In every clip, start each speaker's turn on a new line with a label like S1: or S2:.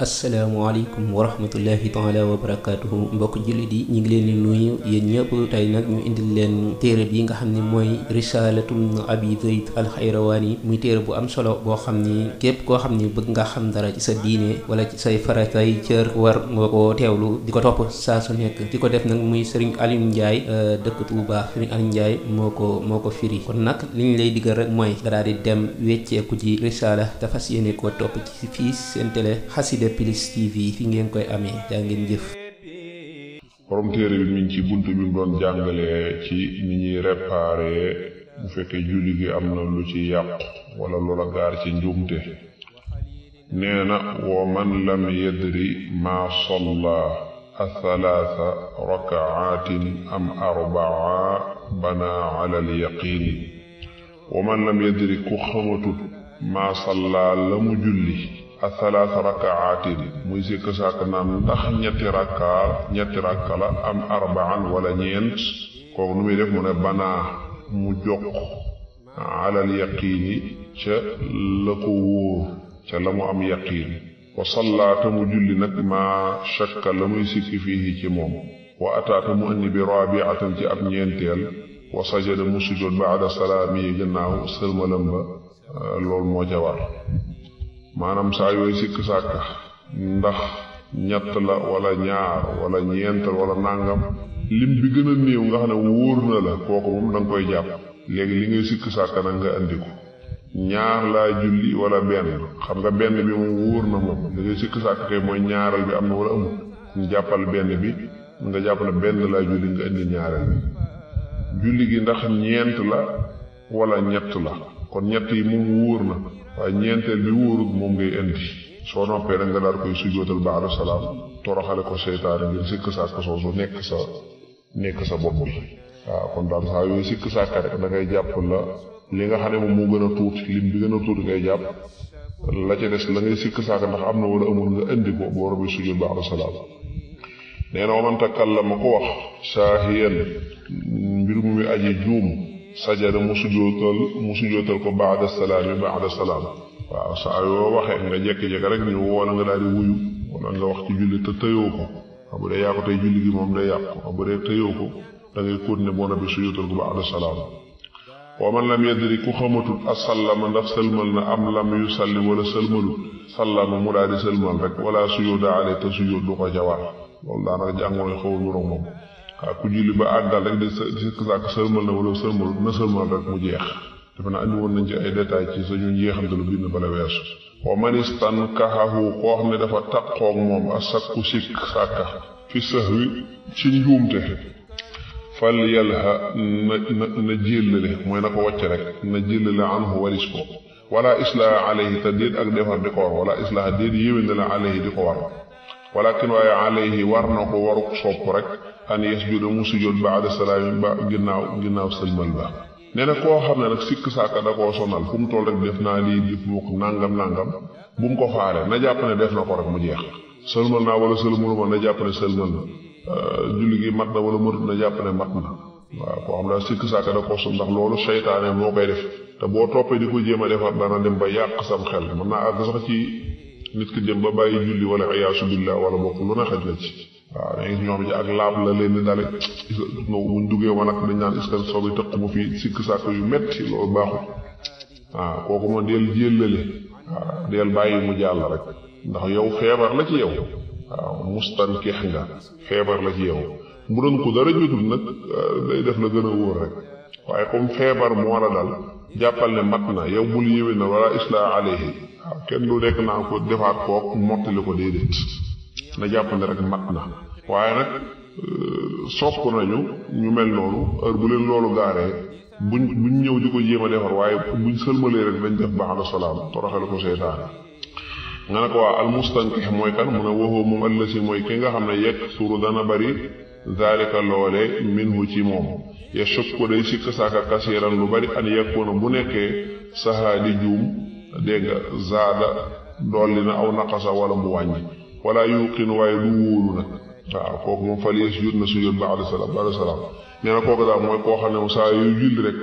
S1: asalaamaaleykum wa rahmatullahi taala wa barakaatuhu mbokk jullit yi ñu ngi leen di nuyu yéen ñëpp tey nag ñu indil leen téere bi nga xam ne mooy risalatum abi zayd alxayrawaani muy téere bu am solo boo xam ni képp koo xam ni bëgg nga xam dara ci sa diine wala ci say faratay cër war nga ko teewlu di ko topp saa su nekk di ko def nag muy Serigne Aliou Ndiaye dëkk Touba Serigne Aliou Ndiaye moo ko firi kon nag li ñu lay diggal rek mooy nga daal di dem wecceeku ci risala te fas yéene koo topp ci fii seen télé Xassida Plus TV fi ngeen koy amee jaa ngeen jëf.
S2: borom téere bi mi ngi ci buntu bi mu doon jàngalee ci ni ñuy réparer bu fekkee julli gi am na lu ci yàqu wala loola gaar ci njuumte nee na wa man lam yadri ma salla athalaatha rakaatin am arbaa bana ala alyaqini wa man lam yadri ku xamatut ma salla la mu julli athalaatha rakaatin muy sikk sàkk naan ndax ñetti rakka la am arbaan wala ñeent kooku nu muy def mu ne banaa mu jokk alal yaqiini ca la ko wóor ca la mu am yaqiin wa sallaata mu julli nag maa shakka la muy sikki fii ci moom wa ataata mu indi bi raabiatan ci ab ñeenteel wa sajada mu sujjoot baada salaami gannaaw sëlmalam ba loolu moo ca war maanaam saa yooyu sikk sàkka ndax ñett la wala ñaar wala ñeental wala nàngam lim bi gën a néew nga xam ne wóor na la kooku moom da nga koy jàpp léegi li ngay sikk sàkka nag nga andi ko ñaar laa julli wala benn xam nga benn bi moom wóor na moom li ngay sikk sàkka kay mooy ñaaral bi am na wala amul ñu jàppal benn bi nga jàpp ne benn laa julli nga indi ñaareel bi julli gi ndax ñeent la wala ñett la kon ñett yi moom wóor na waaye ñeenteel bi wóorut moom ngay indi soo noppee nag nga daal koy sujjootal ba'da salaam toroxale ko seytaane ngir sikk sàkk soosu nekk sa bopp bi waaw kon daal saa yooyu sikk sàkk rek da ngay jàpp la li nga xam ne moom moo gën a tuuti lim bi gën a tuuti ngay jàpp la ca des la ngay sikk sàkk ndax am na wala amul nga indi ko boo robi sujjoot ba'da salaam nee na wa man takallama ko wax saahiyan mbir mu muy aji juum sajada mu sujjootal ko ba'da salaam waaw saa yoo waxee nga jekki-jekki rek ñu woola nga daal di wuyu wala nga wax ci julli te tëyoo ko bu dee yaa ko tey julli gi moom day yàqu bu dee tëyoo ko da ngay continuer boo nabi sujjootal ko ba'da salaam wa man lam yadri ku xamatul asallama ndax sëlmal na am lam yu sallim wala sëlmalut sallama mu daal di sëlmal rek wala sujjóoda ale te sujjóot du ko ca war loolu daanaka jàngooy xaw nuroog moom waaw ku julli ba àggal rek di sikk sàkk sëlmal na wala sëlmalut na sëlmal rek mu jeex defe naa andi woon nañ ci ay détails ci sañu njeexantalu bind bala weesu wa man istankahahu koo xam ne dafa taqoog moom a sakku sikk sàkka fi sahwi ci njuumte fal yalha na jéllale mooy na ko wàcc rek na jéllale anhu walis ko wala islaha alayhi te déet ak defar di ko war wala islaha déet yéwénna la alayhi di ko war walakin waaye alayhi war na ko waruk sopp rek an yasjuda mu sujjóot ba'da salaami ba ginnaaw sëlmal ba nee na koo xam ne nag sikk sàkka da koo sonal fu mu toll rek def naa lii def mu ko nangam bu mu ko faale na jàpp ne def na ko rek mu jeex sëlmal naa wala sëlmaluma na jàpp ne sëlmal na julli gi mat na wala matut na jàpp ne mat na waaw koo xam ne sikk sàkka da koo son ndax loolu seytaane moo koy def te boo toppee di ko jéem a defar dana dem ba yàq sam xel mën naa àgg sax ci nit ki dem ba bàyyi julli wala iyaasu billah wala bokk lu ne xaj na ci waaw da gis ñoo xam ne ak laab la leen di dale buñ duggee ma nag dañ naan est-ce que soobi tëq mu fi sikk sàkk yu metti loolu baaxul waaw kooku ma del jéllale waaw del bàyyi mu jàll rek ndax yow feebar la ci yow waaw mustankix nga feebar la ci yow bu doon ko dara jotul nag day def la gën a wóor rek waaye comme feebar moo la dal jàppal ne mat na yow bul yéwé na wala islah alayhi waaw kenn du nekk naa ko defaat kook mottali ko déedéet na jàpp ne rek mat na waaye nag sopp nañu ñu mel noonu heure bu leen loolu gaaree buñ ñëw di ko jéem a defar waaye buñ sëlmalee rek dañ def ba'da salaam toroxale ko seytaane nga ne ko waa almustankix mooy kan mu ne waxoo moom allasi mooy ki nga xam ne yekk suru dana bari zalika loole minhu ci moom ya shukku day sikk saaka kasiran lu bari an yakuna bu nekkee sahaadi juum dégg nga zaada dolli na aw naqasa wala mu wàññi wala yuqin waaye du wóolu nag waaw kooku moom fal yasjud na sujud ba'da salaam nee na kooku daal mooy koo xam ne saa yu julli rek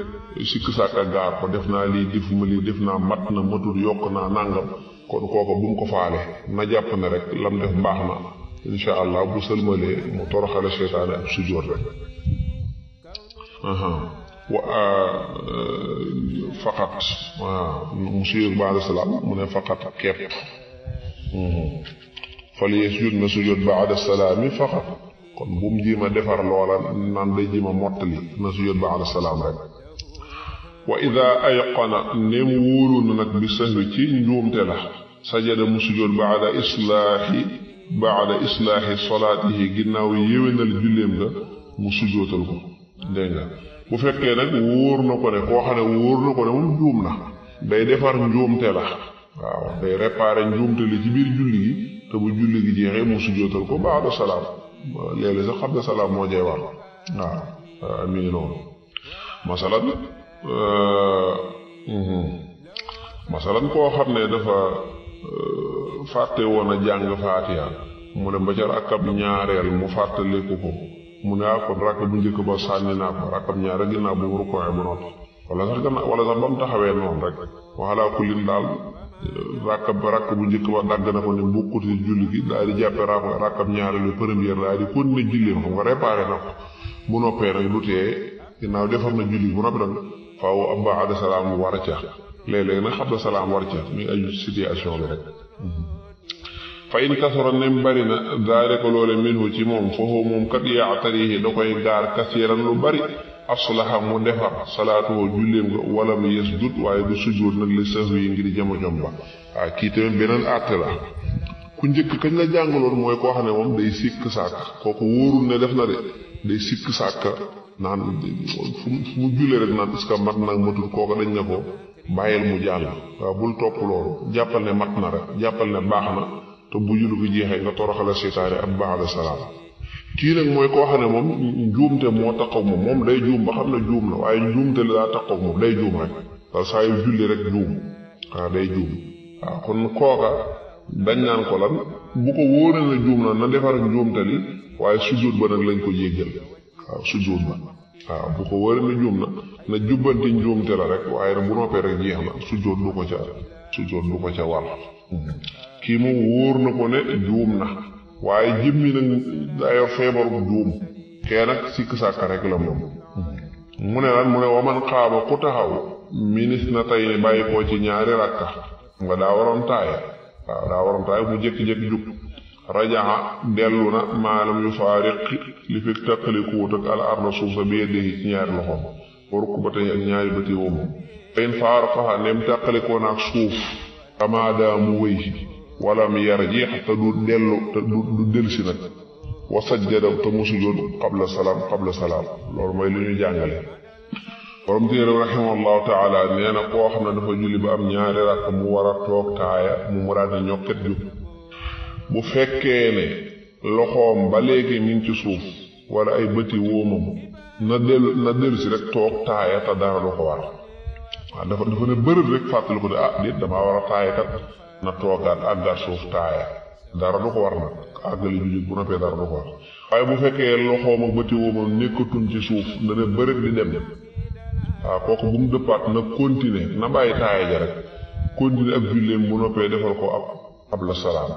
S2: sikk sàkka gaar ko def naa lii defuma lii def naa mat na matul yokk naa nàngam kon kooka bu mu ko faale na jàpp ne rek lam def baax na insha allah bu sëlmalee mu toroxale seytaane ak sujjóot rek faqat mu sujjóot ba'da salaam mu ne faqat kepp fal yasjud na sujjóot ba'da salaami faqat kon bu mu jiima defar loola naan day jiima mottali na sujjóot ba'da salaam rek wa ida ayqana nem wóolu na nag bi sahwi ci njuumte la sajada mu sujjóot baada islaahi salaatihi ginnaaw yéwénal julleem nga mu sujjóotal ko dégg nga bu fekkee nag wóor na ko ne koo xam ne wóor na ko ne moom juum na day defar njuumte la waaw day réparer njuumte li ci biir julli gi te bu julli gi jeexee mu sujjóotal ko baada salaam léeg-léeg sax xam ne salaam moo jey war waaw mi ngi noonu masalan koo xam ne dafa fàtte woon a jàng faatiha mu ne ba ca rakkab ñaareel mu fàttaliku ko mu ne kon rakk bu njëkk ba sànni naa ko rakkab ñaareel ginnaaw bu mu rukkooee ba noppi wala sax ba mu taxawee noonu rek waxalaa kullin daal rakk bu njëkk ba dagg na ko ne bukkuti julli gi daal di jàppe rakkab ñaareel bi première daal di continuer julleem xam nga réparé na ko bu noppee nag du tee ginnaaw defar na julli bu noppi nag faaw ab ba'da salaam war ca léeg-léeg nag qabla salaam war ca muy aju situation bi rek fa in kasura nem bari na daalika loole minhu ci moom foofu moom kat yaatarihi da koy gaar kasiiran lu bari aslaha mu defar salaatuhu julleem nga wala mu yasjud waaye du sujjóot nag li sahwi yi ngir jamo jom ba waaw kii tamit beneen àtte la ku njëkk kañ la jàngaloon mooy koo xam ne moom day sikk sàkk kooku wóorul ne def na de day sikk sàkk naan fu mu jullee rek naan est-ce que mat nag matul kooka dañ ne ko bàyyil mu jàll waaw bul topp loolu jàppal ne mat na rek jàppal ne baax na te bu julli gi jeexee nga toroxale seytaane ak ba'da salaam kii nag mooy koo xam ne moom njuumte moo taxaw moom day juum ba xam ne juum na waaye njuumte la daa taxaw moom day juum rek waaw saa yu julli rek juum waaw day juum waaw kon kooka dañ naan ko lan bu ko wóoree na juum na defar ak njuumte li waaye sujjóot ba nag lañ ko jéggal waaw sujjóot ba waaw bu ko wóoree na juum na jubbanti njuumte la rek waaye nag bu noppee rek jeex na sujjóot du ko ca war kii moom wóor na ko ne juum na waaye jëmmi nag dayo feebaru juum kee nag sikk sàkk rek la moom mu ne lan mu ne waman xaaba ku taxaw minis na tey ni bàyyi koo ci ñaari rakka nga daa waroon taaya mu jékki-jékki jug rajaxa dellu na maalam yu faariqi li fi taqalikuwut ak al arda suuf sa bi yeddi ci ñaari loxoom waruk ba tey ak ñaari bëti woom fayn faaraqaha nem taqalikoo naak suuf kamaada mu wéy wala mu yarjiix te du delsi nag wa sajjada te mu sujjóot qabla salaam loolu mooy li ñu jàngale borom téere rahimahullahu taala nee na koo xam ne dafa julli ba am ñaari rakk mu war a toog taaya mu muraad ne ñokket ju bu fekkee ne loxoom ba léegi mi ngi ci suuf wala ay bëti wóomam na delsi rek toog taaya te dara du ko war waaw dafa ne bërëb rek fàttali ko ne déet damaa war a taaya kat na toogaat àggaat suuf taaya dara du ko war nag àggali jullit bu noppee dara du ko war waaye bu fekkee loxoom ak bëti woomam nekkatuñ ci suuf na ne bërëb di dem waaw kooku bu mu dëppaat na continuer na bàyyi taaya ja rek continuer ak julleem bu noppee defal ko ab qabla salaam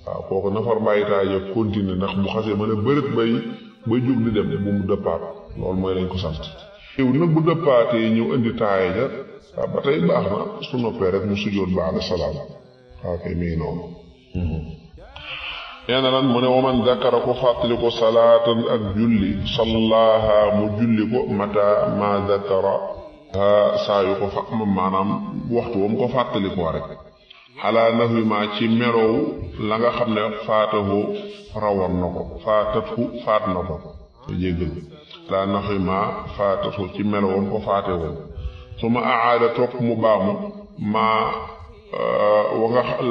S2: waaw kooku na far bàyyi taaya ja continuer ndax bu xasee ma ne bërëb bay jóg di dem bu mu dëppaat loolu mooy lañ ko sant yow nag bu dëppaatee ñëw indi taaya ja waaw ba tey baax na su noppee rek mu sujjóot ba'da salaam waaw kay mi ngi noonu nee na lan mu ne waman zakara ko fàttali ko salaatan ak julli sallaaha mu julli ko mata ma zakara saa yu ko maanaam waxtu wam ko fàttali ko rek xalaa nahwi ma ci merow la nga xam ne faatahu rawoon na ko faat na ko jéggal xalaa nahwi ma faatahu ci melowam ko faate woon su ma aada topp mu baamu ma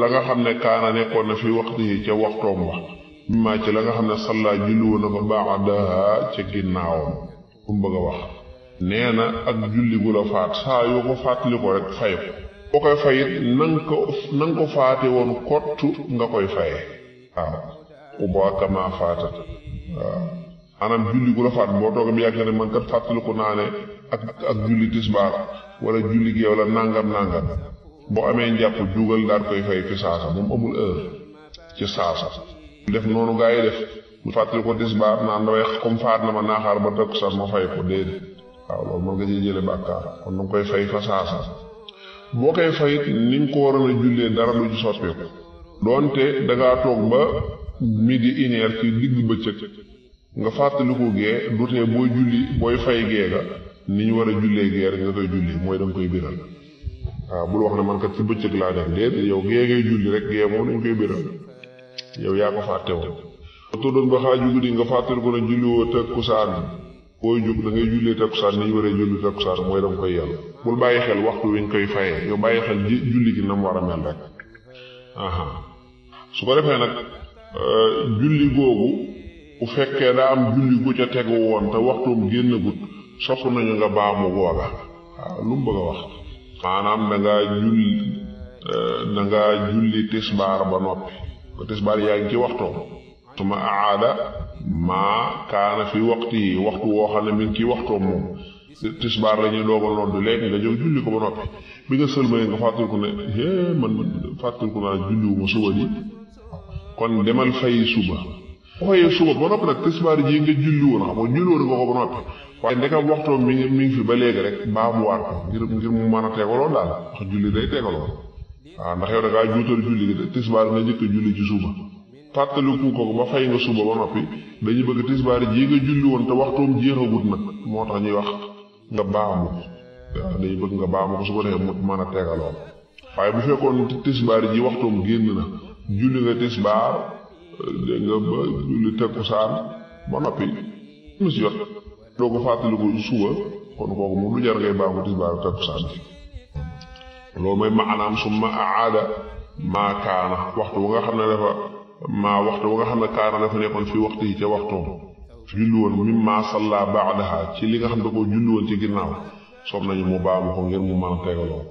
S2: la nga xam ne kaana nekkoon na fi waxtu yi ca waxtoom wax mimma ci la nga xam ne salla julli woon na ko ba'daha ca ginnaawam bu mu bëgg a wax nee na ak julli gu la faat saa yoo ko fàttali ko rek fay ko boo koy fayit nanga ko faate woon kottu nga koy faye waaw uba kama faatat waaw maanaam julli gu la faat boo toog bi yàgg ne man kat fàttali ko naa ne ak julli tisbaar wala julli gi wala nangam boo amee njàpp jugal daal koy fay fi saasa moom amul heure ci saasa def noonu gaa yi def bu fàttali ko tisbaar naan damay comme faat na ma naaxaar ba takkusaan ma fay ko déedéet waaw loolu mën nga ciy jële bàkkaar kon danga koy fay fa saasa boo koy fayit ni nga ko waroon a jullee dara du ci soppeeku doonte dangaa toog ba midi une heure ci digg bëccëg nga fàttaliku gee du tee booy julli booy fay gee ga ni ñu war a jullee gee rek nga koy julli mooy danga koy biral waaw bul wax ne man kat ci bëccëg laa def déedéet yow gee ngay julli rek gee moom dañ koy biral yow yaa ko fàtte woon tuddoon ba xaaju guddi nga fàttaliku ne julli woo takkusaan booy jug da ngay jullee takkusaan ni ñu waree julli takkusaan mooy danga koy yàlla bul bàyyi xel waxtu wi ñu koy fayee yow bàyyi xel julli gi na mu war a mel rek su ko defee nag julli googu bu fekkee daa am julli gu ca tegu woon te waxtuum génnagut sopp nañu nga baamu googa waaw lu mu bëgg a wax maanaam dangaa julli tisbaar ba noppi ba tisbaar yaa ngi ci waxtoom suma aada maa kaana fi waxtu yi waxtu woo xam ne mi ngi ci waxtoom moom tisbaar la ñuy doog a noddu léegi nga jóg julli ko ba noppi bi nga sëlmee nga fàttaliku ne man fàttaliku naa julliwuma suba ji kon demal fay suba boo fayee suba ba noppi nag tisbaar ji nga julli woon xam nga julli woon nga ko ba noppi waaye ndekam waxtoom mi ngi fi ba léegi rek baamuwaat ko ngir mu mën a tegaloo daal ndax julli day tegaloo waaw ndax yow da ngaa juutal julli gi tisbaar nga njëkk a julli ci suba fàttaliku ko ba fay nga suba ba noppi dañuy bëgg tisbaar ji nga julli woon te waxtoom jeexagut nag moo tax ñuy wax nga baamu ko waaw dañuy bëgg nga baamu ko su ko defee mu mën a tegaloo waaye bu fekkoon tisbaar ji waxtoom génn na julli nga tisbaar dégg nga ba julli takkusaan ba noppi mu si jot doo ko fàttaliku suba kon kooku moom lu jar ngay baamu tisbaar takkusaan bi loolu mooy maanaam summa aada maa kaana waxtu bu nga xam ne dafa kaana dafa nekkoon fii waxtu yi ca waxtoom julli woon mimma salla baadaha ci li nga xam da ko julli woon ci ginnaaw soob nañu mu baamu ko ngir mu mën a tegaloo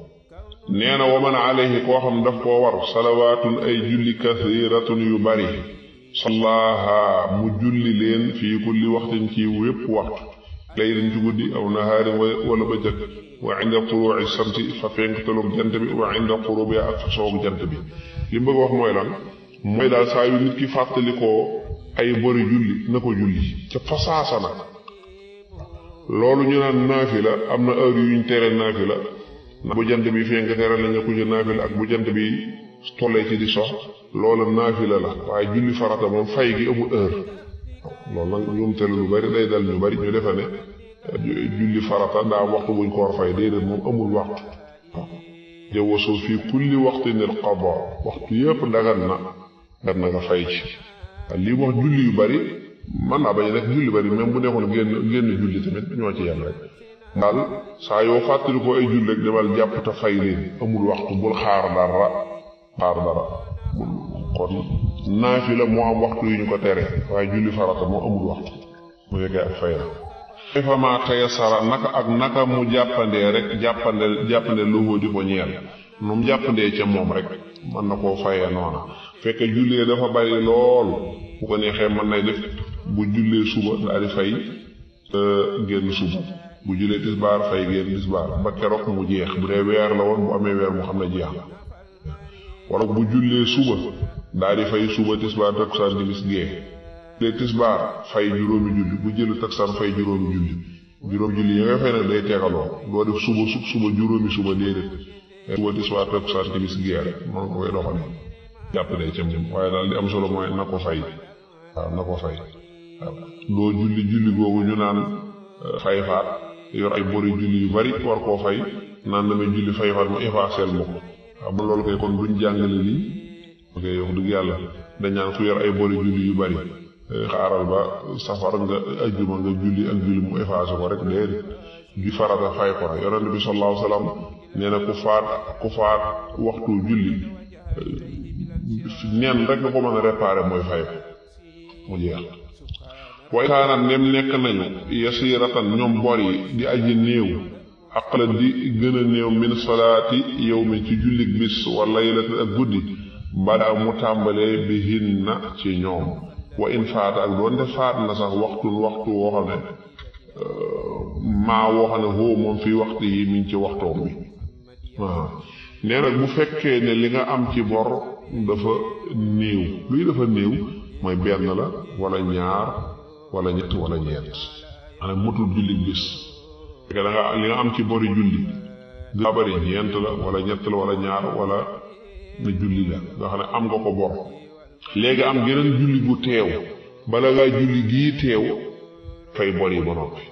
S2: nee na wa man alayhi koo xam daf koo war salawaatun ay julli kasiratun yu bari sallaha mu julli leen fii kulli waxtin ci wépp waxtu laylan ci guddi aw nahaarin wala bëccëg wa inda tuluu'i samti fa fenktaloog jant bi wa inda qurubiha ak fa soog jant bi li mu bëgg wax mooy lan mooy daal saa yu nit ki fàttalikoo ay bori julli na ko julli ca fasaasa nag loolu ñu naan naafila am na heure yuñ tere naafila bu jant bi fenk tere nañu ko ci naafila ak bu jant bi tollee ci di sox loolu naafila la waaye julli farata moom fay gi amul heure loolu nag ñoom teel lu bari day dal ñu bari ñu defe ne julli farata daa waxtu buñ ko war fay déedéet moom amul waxtu jawasu fii kulli waxtin al qada waxtu yépp dagan na nga fay ci lii wax julli yu bari man naa bañ a nekk julli yu bari même bu nekkoon génn julli tamit ñoo ci yem rek daal saa yoo fàttali ko ay julli rek demal jàpp te fay leen amul waxtu bul xaar dara kon naafila moo am waxtu yu ñu ko tere waaye julli farata moo amul waxtu mu fekkee ak fay la fa ma tayassara naka mu jàppandee rek jàppande loxo di ko ñeel nu mu jàppandee ca moom rek mën na koo fayee noona fekk jullee dafa bari lool bu ko neexee mën nay def bu jullee suba daal di fay génn suba bu jullee tisbaar fay génn tisbaar ba keroog mu jeex bu dee weer la woon bu amee weer mu xam ne jeex na wala bu jullee suba daal di fay suba tisbaar takkusaan timis gee de tisbaar fay juróomi julli bu jël takkusaan fay juróomi julli yi nga fay nag day tegaloo doo def suba juróomi suba déedéet suba tisbaar takkusaan timis gee rek noonu ko koy doxale jàpp day ca moom waaye daal di am solo mooy na ko fay waaw doo julli googu ñu naan fay faat yor ay bori julli yu bari war koo fay naan damay julli fay faat mu effaceel ma ko waaw ba loolu koy kon duñ jàngale lii ok yow dëgg yàlla dañ naan ku yor ay bori julli yu bari xaaral ba safar nga ajjuma nga julli ak julli mu effacé ko rek déedéet ju farata fay ko rek yonent bi sallallahu alayhi wasallam nee na ku faat waxtu julli neen rek nga ko mën a réparer mooy fay ko mu jeex waaye kaanam nem nekk nañu yasiratan ñoom bor yi di aji néew aqala di gën a néew min salaati yawmin ci jullig bis wala laylatin ak guddi bada mu tàmbalee bi hinna ci ñoom wa in faata ak doonte faat na sax waxtu woo xam ne maa woo xam ne hoo moom fii waxtu yi mi ngi ci waxtoom bi nee nag bu fekkee ne li nga am ci bor dafa néew luy dafa néew mooy benn la wala ñaar wala ñett wala ñeent maanaam motul julli bis fekkee da nga li nga am ci bori julli nga bari ñeent la wala ñett la wala ñaar wala na julli la nga xam ne am nga ko bor léegi am geneen julli gu teew bala ngaa julli gii teew fay bor yi ba noppi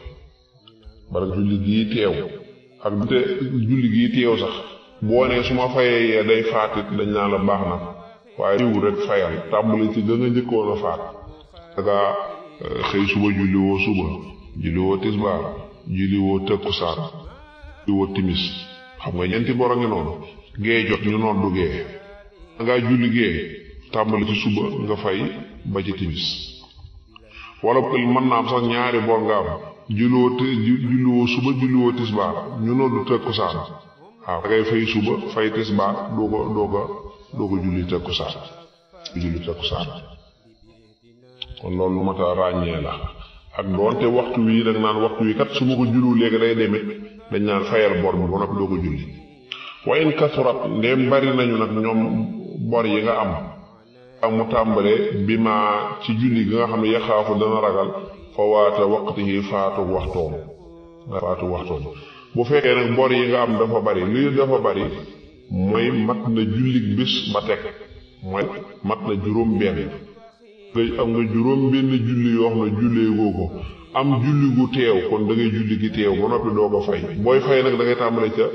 S2: bala julli gii teew ak te julli gii teew sax boo nee su ma fayee yee day faatit dañ naa la baax na waaye ñëwul rek fayal tàmbali ci gën a njëkkoon a faat danga xëy suba julli woo tisbaar julli woo takkusaan julli woo timis xam nga ñeenti bor a ngi noonu gee jot ñu noddu gee dangaa julli gee tàmbali ci suba nga fay ba ci timis wala mën naa am sax ñaari bor nga am julliwoo suba julliwoo tisbaar ñu noddu takkusaan waaw da ngay fay suba fay tisbaar doo ko julli takkusaan kon loolu lu mat a ràññee la ak doonte waxtu wi dañ naan waxtu wi kat su ma ko jullu léegi day demit dañ naan fayal bor bi ba noppi doo ko julli wa in kasurat ndéem bari nañu nag ñoom bor yi nga am ak mu tàmbalee bi ma ci julli gi nga xam ne yaxaafu dana ragal fa waata waqtihi faatu waxtoom bu fekkee nag bor yi nga am dafa bari lii dafa bari mooy mat na jullik bis ba teg mooy mat na juróom benn am nga juróom benn julli yoo xam ne jullee goo ko am julli gu teew kon da ngay julli gi teew ba noppi doo ko fay booy fay nag da ngay tàmbale ca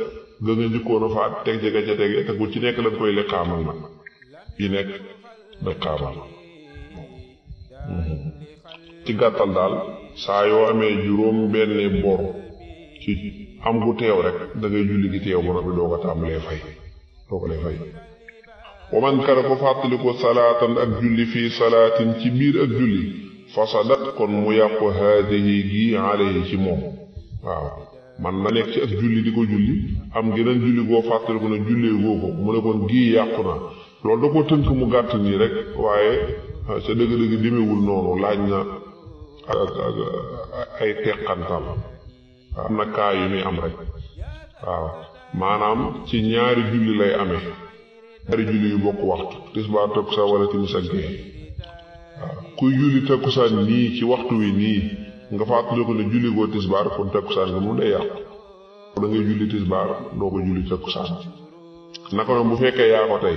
S2: ga nga njëkkoon a faat teg ca ca tege te ku ci nekk da nga koy liqaamal nag yi nekk liqaamal ci gàttal daal saa yoo amee juróom benn bor ci am gu teew rek da ngay julli gi teew ba noppi doo ko tàmbalee fay doo ko lay fay waman kara ko fàttaliku salaatan ak julli fii salaatin ci biir ak julli fasadat kon mu yàqu haadihi gi alayhi ci moom waaw man na nekk ci ak julli di ko julli am geneen julli goo fàttaliku ne jullee goo ko mu ne kon gii yàqu na loolu da ko tënk mu gàtt nii rek waaye sa dëgg-dëgg demewul noonu laaj na ay teqantal am na kaa yu muy am rek waaw maanaam ci ñaari julli lay amee ñaari julli yu bokk waxtu tisbaar takkusaan wala timis ak gee waaw kuy julli takkusaan nii ci waxtu wi nii nga fàttali ko ne julli goo tisbaar kon takkusaan nga moom day yàqu da ngay julli tisbaar doo ko julli takkusaan naka noonu bu fekkee yaa ko tey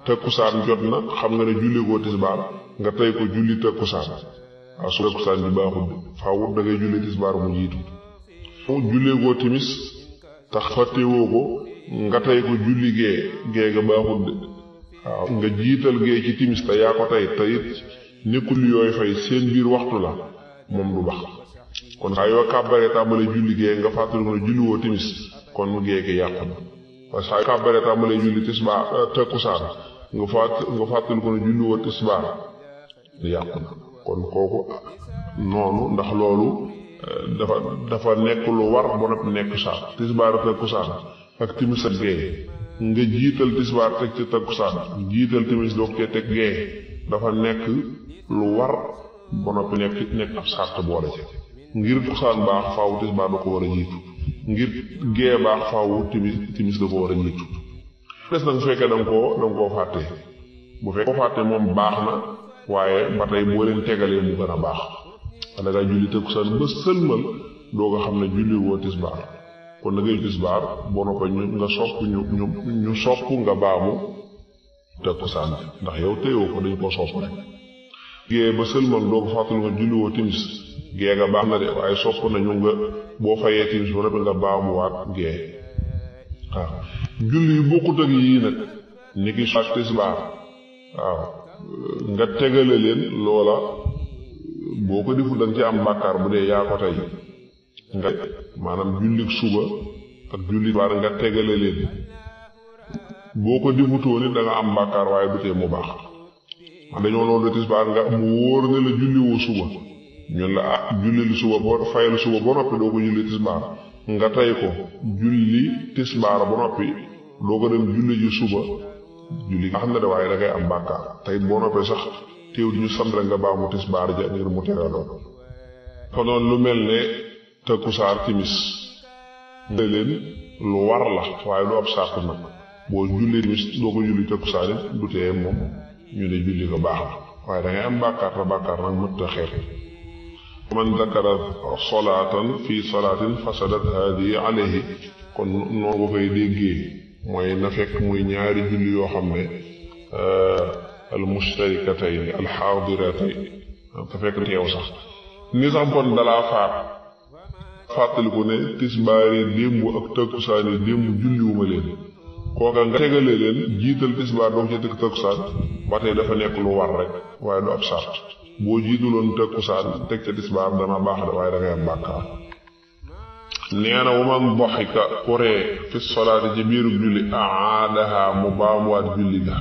S2: takkusaan jot na xam nga ne julli goo tisbaar nga tey ko julli takkusaan waaw su takkusaan bi baaxul faaw da ngay julli tisbaar mu jiitu jullee goo timis tax fàttewoo ko nga tey ko julli gee nga baaxul de waaw nga jiital gee ci timis te yaa ko tey te it nekkul yooyu fay seen biir waxtu la moom du baax kon saa yoo kàbbaree tàmbalee julli gee nga fàttali ko ne julli woo timis kon gee gi yàqu na waaye saa yoo kàbbaree tàmbalee julli tisbaar takkusaan nga fàttali ko ne julli woo tisbaar yàqu na kon kooku noonu ndax loolu dafa nekk lu war ba noppi nekk saa tisbaar takkusaan ak timis ak gee nga jiital tisbaar teg ci takkusaan jiital timis doog cee teg gee dafa nekk lu war ba noppi nekk ab sàrt boole ci ngir takkusaan baax faaw tisbaar da ko war a jiitu ngir gee baax faaw timis da ko war a jiitu des nag bu fekkee da nga koo fàtte bu fekkee koo fàtte moom baax na waaye ba tey boo leen tegalee mu gën a baax da ngay julli takkusaan ba sëlmal doo nga xam ne julli woo tisbaar kon da ngay tisbaar boo noppee nga sopp ñu sopp nga baamu takkusaan ndax yow téyoo ko dañu ko sopp rek gée ba sëlmal doo ko fàttali nga julli woo timis gée nga baax na de waaye sopp nañu nga boo fayee timis ba noppi nga baamuwaat gée waaw julli yu bokkut ak yii nag ni ki ak tisbaar waaw nga tegale leen loola boo ko deful da nga ci am bàkkaar bu dee yaa ko tey nga maanaam julli suba ak julli tisbaar nga tegale leen boo ko defutoo ni da nga am bàkkaar waaye du tee mu baax dañoo noonu tisbaar nga mu wóor ne la julli woo suba ñun la julli lu suba boo fayal suba ba noppi doo ko julli tisbaar nga tey ko julli tisbaar ba noppi doo ko dem julli ji suba julli nga xam ne de waaye da ngay am bàkkaar tey boo noppee sax teewul ñu sant nga baax mu tisbaar ja ngir mu tegaloo ko noonu lu mel ne takkusaan timis nga leen lu war la waaye du ab sàrt nag boo julli timis doo ko julli takkusaan du tee moom ñu ne julli ko baax na waaye da ngay am bàkkaar te bàkkaar nag mëtt a xeet man dakara solaatan fi solaatin fasadat haadihi alayhi kon noo nga koy déggee mooy na fekk muy ñaari julli yoo xam ne al mustarikatayni al xaadiratayn te fekk teew sax ni sax kon dalaa fàttaliku ne tisbaari démb ak takkusaani démb julliwuma leen kooka nga tegale leen jiital tisbaar doog ca tëkk takkusaan ba tey dafa nekk lu war rek waaye du ab sart boo jiituloon takkusaan teg ca tisbaar dana baax de waaye da ngay am bàkkaar nee na waman doxika ku ree fi solaati ci biirub julli aadaha mu baamuwaat julli ga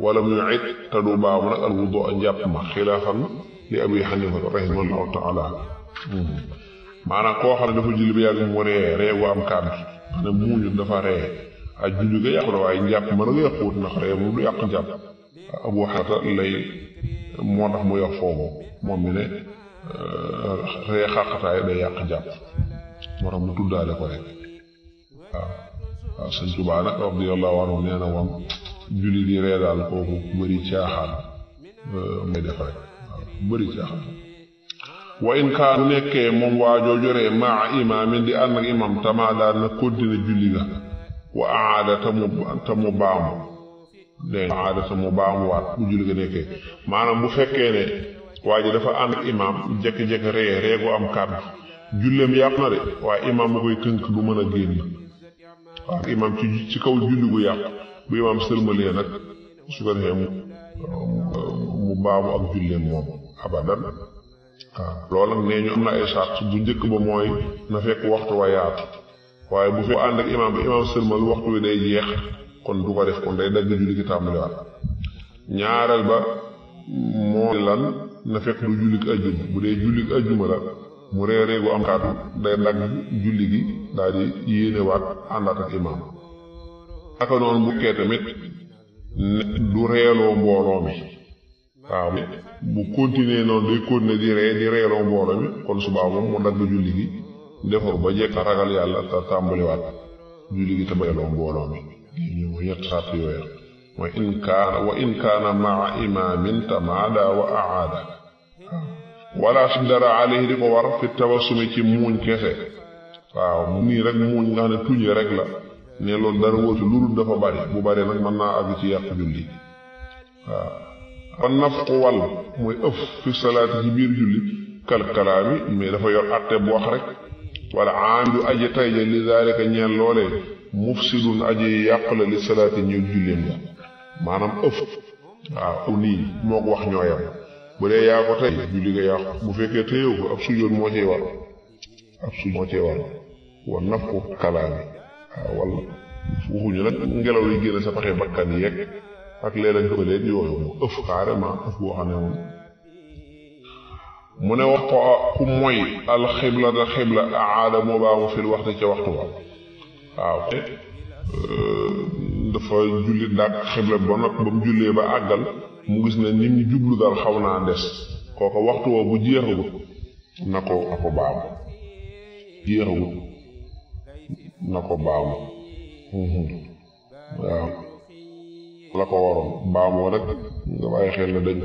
S2: wala muy it te du baamu nag al wudu a njàpp ma xilaafan li abi xanifa rahimahullahu taala maanaam koo xam ne dafa julli ba yàgg mu ree gu am kàddu xam ne muuñu dafa ree ak julli ga yàqu la waaye njàpp ma nag yàquwut ndax ree moom du yàq njàpp abu xata lay moo tax mu yox foofu moom mi ne ree xàqataay day yàq njàpp moo tax mu tuddaale ko rek waaw sëñ Tuubaa nag radiyallahu anhu nee na moom julli di ree daal kooku bëri caaxaan may def rek waaw bëri caaxaan wa in kaan bu nekkee moom waa jooju ree maa imaamin di ànd ak imam tamaa daal na continuer julli ga wa aada ta mu baamu dégg nga aada ta mu baamuwaat bu julli ga nekkee maanaam bu fekkee ne waa ji dafa ànd ak imam jekki-jekki ree gu am kàddu julleem yàqu na de waaye imam bu koy tënk du mën a génn waaw imam ci kaw julli gu yàqu bu imam sëlmalee nag su ko defee mu baamu ak julleem moom abadan waaw loolu nag nee ñu am na ay sart bu njëkk ba mooy na fekk waxtu wa yaatu waaye bu fekk ànd ak imam sëlmal waxtu wi day jeex kon du ko def kon day dagg julli gi tàmbaliwaat ñaareel ba moo lan na fekk du julli ajjuma bu dee julli ajjuma la mu reeree gu am kàddu day dagg julli gi daal di yéenewaat àndaat ak imam naka noonu bu kee tamit du reeloo mbooloo mi waaw bu continuer noonu day continuer di reeloo mbooloo mi kon subaa moom mu dagg julli gi defar ba jekk ragal yàlla te tàmbaliwaat julli gi te bayloo mbooloo mi ñu ñett sàrt yooya mooy in kaana maa imaamin tamaada wa aada wala si dara alayhi di ko war fi tabassumi ci muuñ kese waaw nii rek muuñ nga xam ne tuñ rek la ne loolu dara wóotu lu dul dafa bari bu bari nag mën naa àgg ci yàq julli waaw kon nafqu wal mooy ëf fi salaati ci biir julli kalaami mais dafa yor atte bu wax rek wala aamidu aji tayja li zaalika ñeel loolee mufsidun aji yàq la li salaati ñëw julleem la maanaam ëf waaw nii moo ko wax ñooyam bu dee yaa ko tey julli nga yàqu bu fekkee téyew ko ab sujjóot moo ciy war wa nafqu kalaami waaw wala waxuñu nag ngelaw yi génn sa paxe bakkan yeeg ak léeg-léeg ko léegi yooyu mu ëf carrément ëf boo xam ne moom mu ne wax ko ku moy alxibla da xibla aada moo baamu fil waxtu ca waxtu ba waaw dafa julli dàq xibla ba nag ba mu jullee ba àggal mu gis ne ni mu jublu daal xaw naa des kooka waxtu woo bu jeexagut na ko baamu jeexagut na ko baamu waaw la ko waroon baamoo rek nga bàyyi xel ne dañ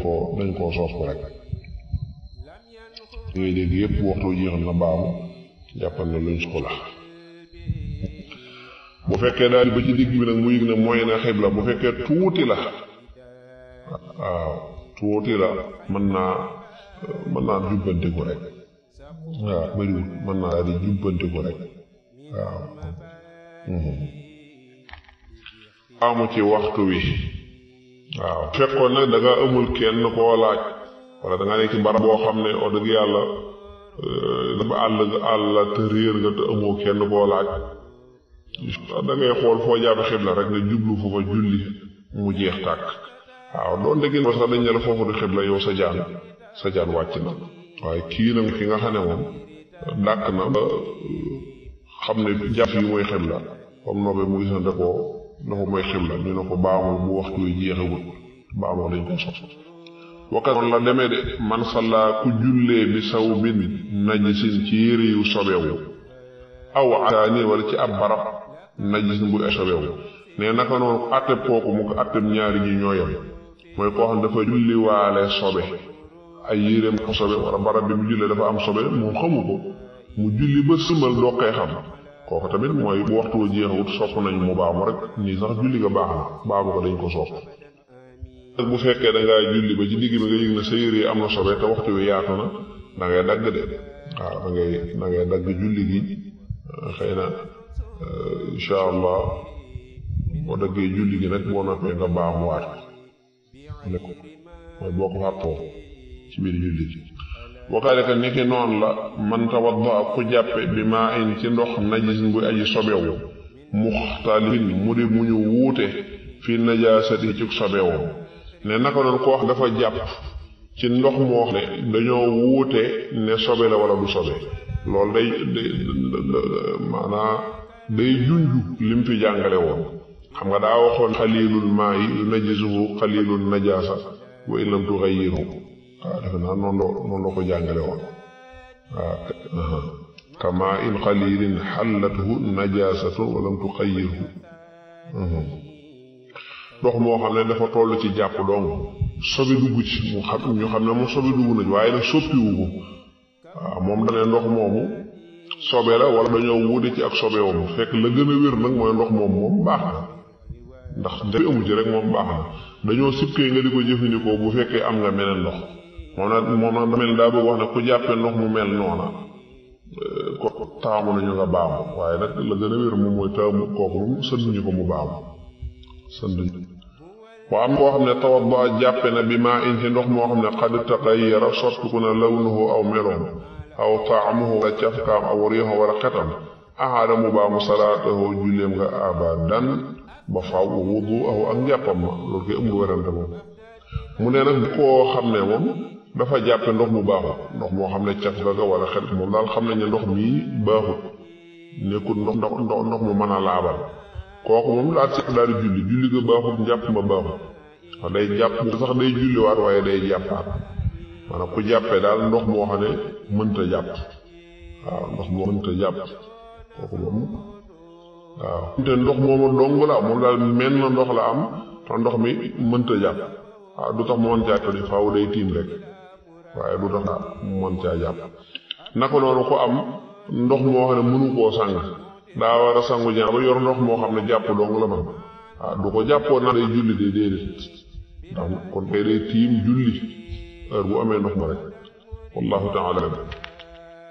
S2: koo soos ko rek yooyu dégg yëpp waxtu jeexal na baamu jàppal ne luñ ko la bu fekkee daal ba ci digg bi nag mu yëg ne mooy na xibla bu fekkee tuuti la waaw tuuti la mën naa jubbante ko rek waaw bëriwul mën naa daal di jubbante ko rek waaw amu ci waxtu wi waaw fekkoon nag da nga amul kenn koo laaj wala da nga nekk ci barab boo xam ne wax dëgg yàlla dafa àll te réer nga te amoo kenn koo laaj da ngay xool foo jàppe xibla rek nga jublu foofa julli mu jeex tàkk waaw doon dëgg sax dañ ne la foofu di xibla yow sa jaan wàcc na waaye kii nag ki nga xam ne moom dàkk na ba xam ne jàpp yi mooy xibla comme noobee mu gis na dafa mooy xibla ñu ne ko baamul bu waxtu wi jeexagul baamoo lañ ko sos wakkat noonu la demee de man salla ku jullee bi saw bin najisin ci yére yu sobewu aw ataani wala ci ab barab najisin bu sobewu ne naka noonu atteb kooku mu ko atteb ñaari ñi ñooyam mooy koo xam dafa julliwaale sobe ay yéreem ko sobe wala barab bi mu jullee dafa am sobe moom xamu ko mu julli ba sëmal doqee xam kooku tamit mooy bu waxtu wa jeexawut sopp nañ mu baamu rek nii sax julli ga baax na baamu ko dañ ko sopp bu fekkee da ngaa julli ba ci digg bi nga yëg na sa yére yi am na sobe te waxtu wi yaatu na da ngay dagg de waaw da ngay dagg julli gi xëy na incha allah boo daggee julli gi nag boo noppee nga baamuwaat ne ko mooy boo ko fàttoo ci biir julli gi wakaalika niki noonu la man tawadda ku jàppe bi maa in ci ndox najis bu aji sobewu muxtalin mu di mu ñu wuute fi najaasati ci sobewu ne naka noonu ko wax dafa jàpp ci ndox moo xam ne dañoo wuute ne sobe la wala du sobe loolu day maanaa day junju lim fi jàngale woon xam nga daa waxoon xalilul maa yi yu najisuhu xalilul najaasa wa in lam tuxayyirhu waaw defe naa noonu la ko jàngale woon waaw kama in xalilin xallathu najaasatu wa lam tuxayyirhu ndox moo xam ne dafa toll ci jàpp dong sobe dugg ci ñu xam ne moom sobe dugg nañ waaye nag soppiwu ko waaw moom dane ndox moomu sobe la wala dañoo wuute ci ak sobe woom fekk la gën a wér nag mooy ndox moom baax na ndax dafa amu ci rek moom baax na dañoo sippee nga di ko jëfandikoo bu fekkee am nga meneen ndox moom nag damel daa bëgg wax ne ku jàppee ndox mu mel noona ko taamu nañu nga baamu waaye nag la gën a wér moom mooy taamu kooku moom sënduñu ko mu baamu sënduñu waa am koo xam ne tawadda jàppe na bi maa in ci ndox moo xam ne xad taqayyara sottiku na lawnuhu aw meloom aw taamuhu wala cafkaam aw riixu wala xetam ahaada mu baamu salaatahu julleem nga abadan ba faw wudu'ahu ak njàppam ma loolu koy ëmb werante moom mu ne nag koo xam ne moom dafa jàppe ndox mu baaxut ndox moo xam ne cafka ga wala xet moom daal xam nañ ne ndox mii baaxut nekkul ndox mu mën a laabal kooku moom daal di julli ga baaxut njàpp ma baaxut wax day jàpp sax day julliwaat waaye day jàppaat maanaam ku jàppee daal ndox moo xam ne mënta jàpp waaw ndox moo mënta jàpp kooku moom waaw te ndox moomu dong la moom daal mel na ndox la am te ndox mi mënta jàpp waaw du tax mu mën caa tëdd faaw day tiim rek waaye du tax mu mën caa jàpp naka noonu ko am ndox moo xam ne mënu koo sang daa war a sangu jaan ba yor ndox moo xam ne jàpp dong la man waaw du ko jàppoo na day julli de déedéet ndax kon kay day tiim julli heure bu amee ndox ma rek wallahu taala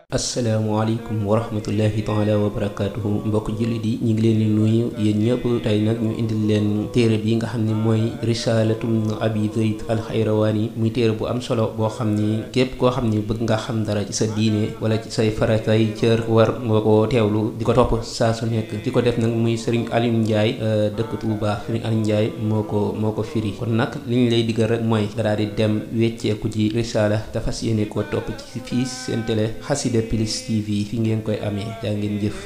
S1: asalaamaaleykum wa rahmatullahi taala wa barakaatuhu mbokk jullit yi ñu ngi leen di nuyu yéen ñëpp tey nag ñu indil leen téere bi nga xam ne mooy risalatum abi zayd alxayrawaani muy téere bu am solo boo xam ni képp koo xam ni bëgg nga xam dara ci sa diine wala ci say faratay cër war nga ko teewlu di ko topp saa su nekk di ko def nag muy Serigne Alioune Ndiaye dëkk Touba Serigne Alioune Ndiaye moo ko firi kon nag li ñu lay diggal rek mooy nga daal di dem wecceeku ji risala te fas yéene koo topp ci fii seen télé Xassida Plus TV fi ngeen koy amee yaa ngeen jëf